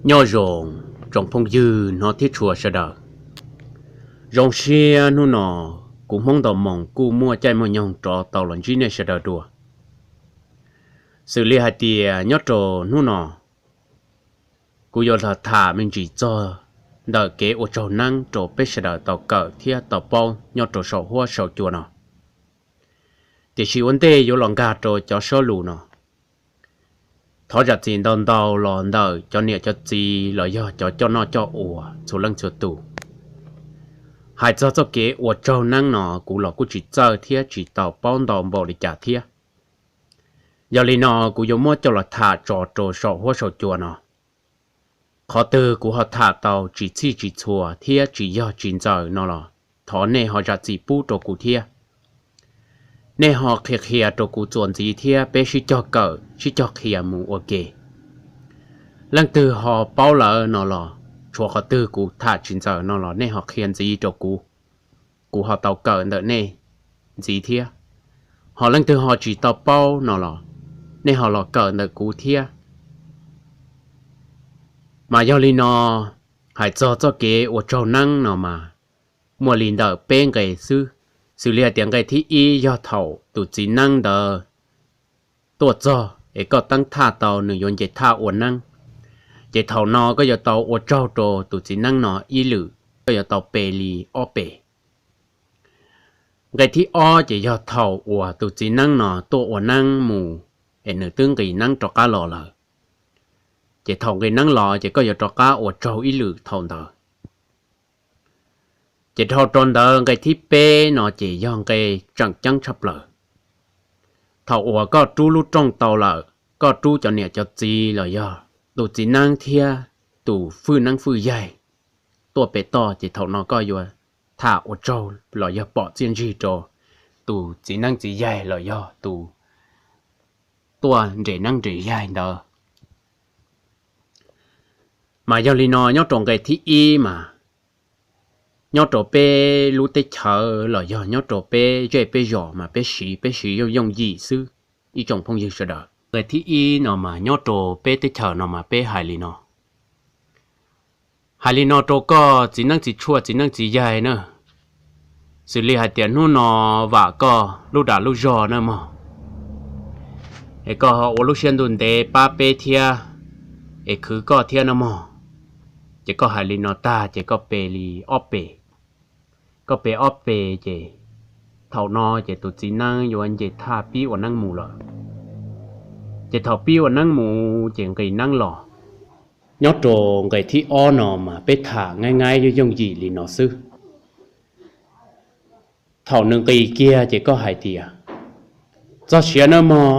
Nyob zoo tsoom phooj ywg hnov thiab tshua sawv daws. Zoo siab hnub no kuv Hmoob Ntaus Moos kuj muaj caij muaj nyoog rov tau los ntsib nej sawv daws dua. Xws li hais tias nyob rau hnub no, kuv yuav los tham me ntsis txog ntawm kev ua tsaug neeb rau peb sawv daws tau kawm thiab tau paub nyob rau saum huab saum cua no. Tiam sis ua ntej yuav los nkag rau cov suab lus no, thov zam txim ntau ntau los ntawm cov niam cov txiv los yog cov coj noj coj ua txhua leej txhua tus. Hais txog txoj kev ua tsaug neeb no kuv los kuj tsis txawj thiab tsis tau paub ntau npaum li cas thiab. Yog li no kuv yuav muab coj los tham tso rau saum huab saum cua no. Qhov twg kuv ho tham tau tsis txhij tsis txhua thiab tsis yog tsis ntxaws no los thov nej ho zam txim pub rau kuv thiab. Nej ho qhia qhia rau kuv txuas ntxiv thiab peb sib cog kawm sib cog qhia mus ua ke. Leej twg ho paub lawm no los tshuav qhov twg kuv tham tsis ntxaws no los nej ho qhia ntxiv rau kuv, kuv ho tau kawm ntawm nej ntxiv thiab. Ho leej twg ho tsis tau paub no los nej ho los kawm ntawm kuv thiab. Mas yog li no, hais txog txoj kev ua tsaug neeb no mas muaj li ntawm peb nqe xwb. Xws li hais tias nqe thib ib yog thaum tus txiv neeb ntawd tuaj txog es koj teeb thaj tau nws yuav nce thaj ua neeb, ces thaum no koj yuav tau ua tsaug rau tus txiv neeb no ib lwm, koj yuav tau pe li ob pes. Nqe thib ob ces yog thaum uas tus txiv neeb no tuaj ua neeb mus es nws twb nqis neeb rov qab los lawm, ces thaum nqis neeb los ces koj yuav rov qab ua tsaug ib lwm thaum ntawd. Ces dhau rau ntawd nqe thib peb no ces yog nqe tseem ceeb tshaj plaws. Thaum uas koj rub lub rooj tau lawm, koj rub cov niam cov txiv los yog tus txiv neeb thiab tus fwj neeb fwj yaig tuaj pem toj, ces thaum no koj yuav tham ua tsaug los yog pom txiaj ntsig rau tus txiv neeb txiv yaig los yog tus tuaj nres neeb nres yaig ntawd. Mas yog li no nyob rau nqe thib ib mas nyob rau peb lub teb chaws los yog nyob rau peb zej peb zos mas peb siv peb siv yooj yooj yim xwb ib tsoom phooj ywg sawv daws. Nqe thib ib no mas nyob rau peb teb chaws no mas peb hais li no, hais li no rau koj txiv neeb txiv tshuaj txiv neeb txiv yaig na, xws li hais tias hnub no vam koj lub dag lub zog na mog, es koj ho ua lub siab ntuj ntev pab peb thiab, es khwv koj thiab na mog. Ces koj hais li no tag ces koj pe li ob pes. Koj pe ob pes ces thaum no ces tus txiv neeb yuav nce thaj pib ua neeb mus lawm. Ces thaum pib ua neeb mus ces nqis neeb los. Nyob rau nqe thib ob no mas peb tham nqaij nqaij yooj yooj yim li no xwb. Thaum nws nqis kiag ces koj hais tias, txog siav nawb mog,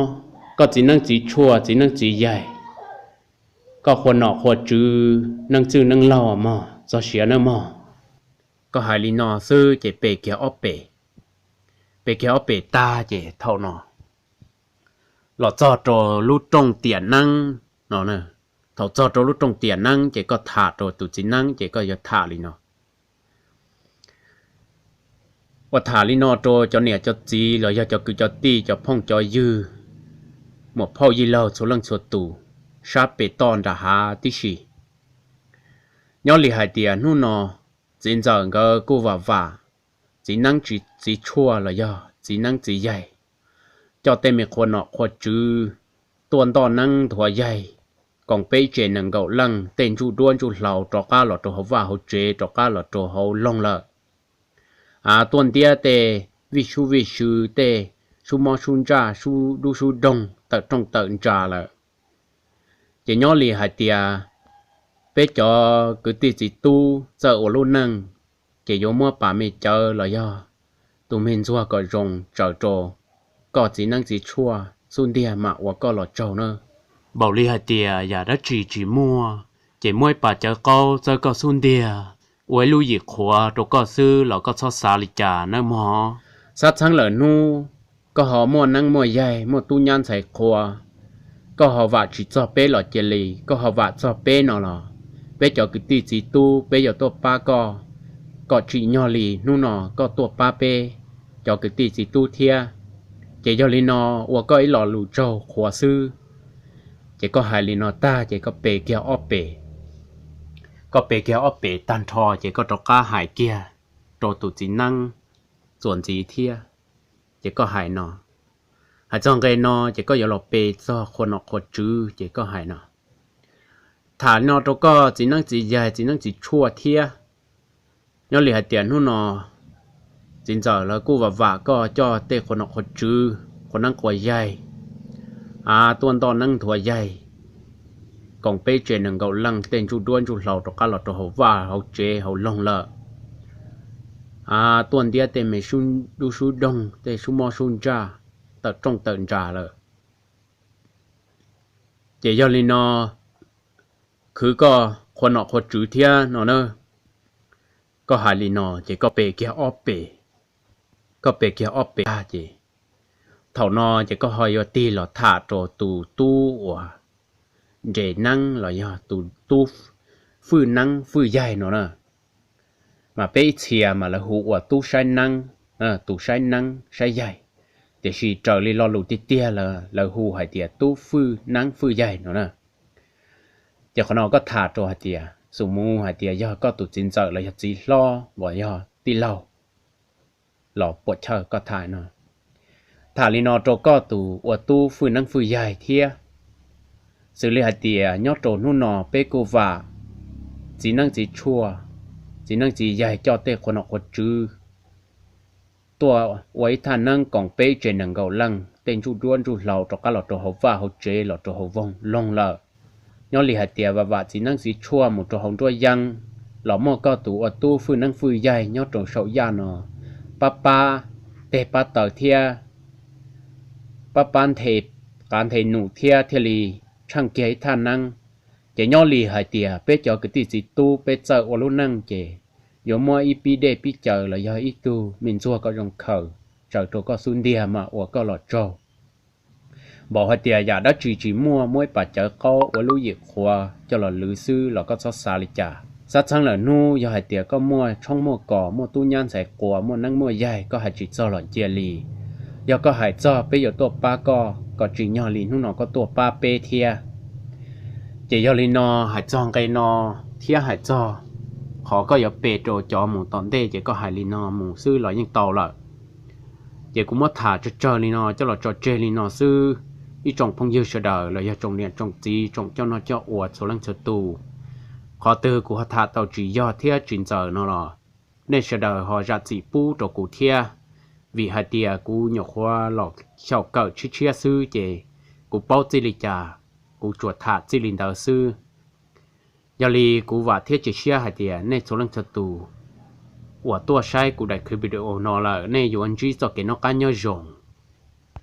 koj txiv neeb txiv tshuaj txiv neeb txiv yaig, koj qhua nom qhua tswv neej txwj neej laug mog, txog siav nawb mog. Koj hais li no xwb ces pe kiag ob pes. Pe kiag ob pes tag ces thaum no los txog rau lub rooj tiam neeb no. Thaum txog rau lub rooj tiam neeb ces koj tham rau tus txiv neeb ces koj yuav tham li no. Ua tham li no rau cov niam cov txiv los yog cov kwv cov tij cov phooj cov ywg, muam phauj yij laug txhua leej txhua tus sab pem toj nram hav tib si. Nyob li hais tias hnub no txiv ntxawm nkawd kuj vam vam txiv neeb txiv tshuaj los yog txiv neeb txiv yaig, coj tej me qhua nom qhua tswv tuaj ntoj neeb nthuav yaig, koom peb tsev nees nkaum leej tej ntsuj duab ntsuj hlauv rov qab los rau hauv vaj hauv tsev rov qab los rau hauv loog lawm. A, tuaj ntiab tej vij sub vij sw, tej sub mob sub ntsaj, sub dub sub doog, tawm rooj tawm ntsa lawm. Ces nyob li hais tias peb cov kwv tij txiv tub txawj ua lub neej, ces yuav muab pas me cawv los yog tus me ntxuag kom zoo tsaws rau koj txiv neeb txiv tshuaj xub ntiag mam ua koj los tsaug na. Npaum li hais tias yam dab tsi tsis muaj, ces muab ib pas cawv qaub txawb koj xub ntiag, ua ib lub yim qhuav rau koj xwb los koj txhob xav li cas nawb mog. Xav txheeb lawm hnub koj ho muaj neeb muaj yaig muaj tub nyab ntxhais qhua, koj ho vam tsis txog peb los cia li, koj ho vam txog peb no los peb cov kwv tij txiv tub peb yuav tuaj pab koj kom tsim nyog li hnub no koj tuaj pab peb cov kwv tij txiv tub thiab. Ces yog li no ua koj ib lo lus tsaug qhuav xwb. Ces koj hais li no tag ces koj pe kiag ob pes. koj pe kiag ob pem tag nrho ces koj rov qab hais kiag rau tus txiv neeb txuas ntxiv thiab. Ces koj hais no, hais txog nqe no ces koj yuav los pe txog qhua nom qhua tswv ces koj hais no, tham no rau koj txiv neeb txiv yaig txiv neeb txiv tshuaj thiab. Nyob li hais tias hnub no txiv ntxawm lawv kuj vam vam koj coj tej qhua nom qhua tswv, qhua neeb qhua yaig, a, tuaj ntoj neeb nthuav yaig koom peb tsev nees nkaum leej tej ntsuj duab ntsuj hlauv rov qab los rau hauv vaj hauv tsev hauv loog lawm, a, tuaj ntiab tej me sub dub sub doog tej sub mob sub ntsaj tawm rooj tawm nras lawm. Ces yog li no, khwv koj qhua nom qhua tswv thiab no na. Koj hais li no ces koj pe kiag ob pem, koj pe kiag ob pem tag ces thaum no ces koj ho yuav tig los tham rau tus tub uas nres neeb los yog tus tub fwj neeb fwj yaig no na. Mas peb ib txhia mas lawv hu ua tub saib neeb, tus saib neeb saib yaig, tiam sis raws li lo lus tiag tiag lawv hu hais tias tub fwj neeb fwj yaig no na. Ces qhov no koj tham rau hais tias xus mus hais tias yog koj tus txiv ntxawm los yog txiv hlob uas yog tij laug los puam chawj koj tham no, tham li no rau koj tus ua tub fwj neeb fwj yaig thiab. Xws li hais tias nyob rau hnub no peb kuj vam txiv neeb txiv tshuaj, txiv neeb txiv yaig coj tej qhua nom qhua tswv tuaj ua ib thaj neeb koom peb tsev nees nkaum leej tej ntsuj duab ntsuj hlauv rov qab los rau hauv vaj hauv tsev los rau hauv voog loog lawm. Nyob li hais tias vam vam txiv neeb txiv tshuaj mus rau hauv nruab yeeb los muaj koj tus ua tub fwj neeb fwj yaig nyob rau saum yaj no pab pab teg pab taw thiab pab pab nthe qav nthe num thiab thiaj li tsheej kiag ib thaj neeb. Ces nyob li hais tias peb cov kwv tij txiv tub peb txawj ua lub neej ces yuav muab ib pib dej pib cawv los yog ib tug me ntxuag kom zoo khaws tsaws rau koj xub ntiag mas ua koj los tsaug. Npaum hais tias yam dab tsi tsis muaj, muab ib pas cawv qaub ua lub yim qhuav coj los lwv xwb los koj txhob xav li cas. Xav txheeb lawm hnub yog hais tias koj muaj tshoob muaj kos, muaj tub nyab ntxhais quas, muaj neeb muaj yaig, koj hais tsis txog los cia li. Yog koj hais txog peb yuav tuaj pab koj kom tsim nyog li hnub no koj tuaj pab peb thiab. Ces yog li no, hais txog nqe no thiab hais txog qhov koj yuav pe rau cov mus tom ntej ces koj hais li no mus xwb los yeej tau lawm. Ces kuv muab tham tsawg tsawg li no coj los tso tseg li no xwb. Ib tsoom phooj ywg sawv daws los yog tsoom niam tsoom txiv tsoom coj noj coj ua txhua leej txhua tus, qhov twg kuv ho tham tau tsis yog thiab tsis ntxaws no los nej sawv daws ho zam txim pub rau kuv thiab, vim hais tias kuv nyuam qhuav los xyaum kawm tshiab tshiab xwb ces kuv paub txij li cas kuv tsuas tham txij li ntawd xwb. Yog li kuv vam thiab cia siab hais tias nej txhua leej txhua tus uas tuaj saib kuv daim clip video no lawm nej yuav ntsib txoj kev noj qab nyob zoo.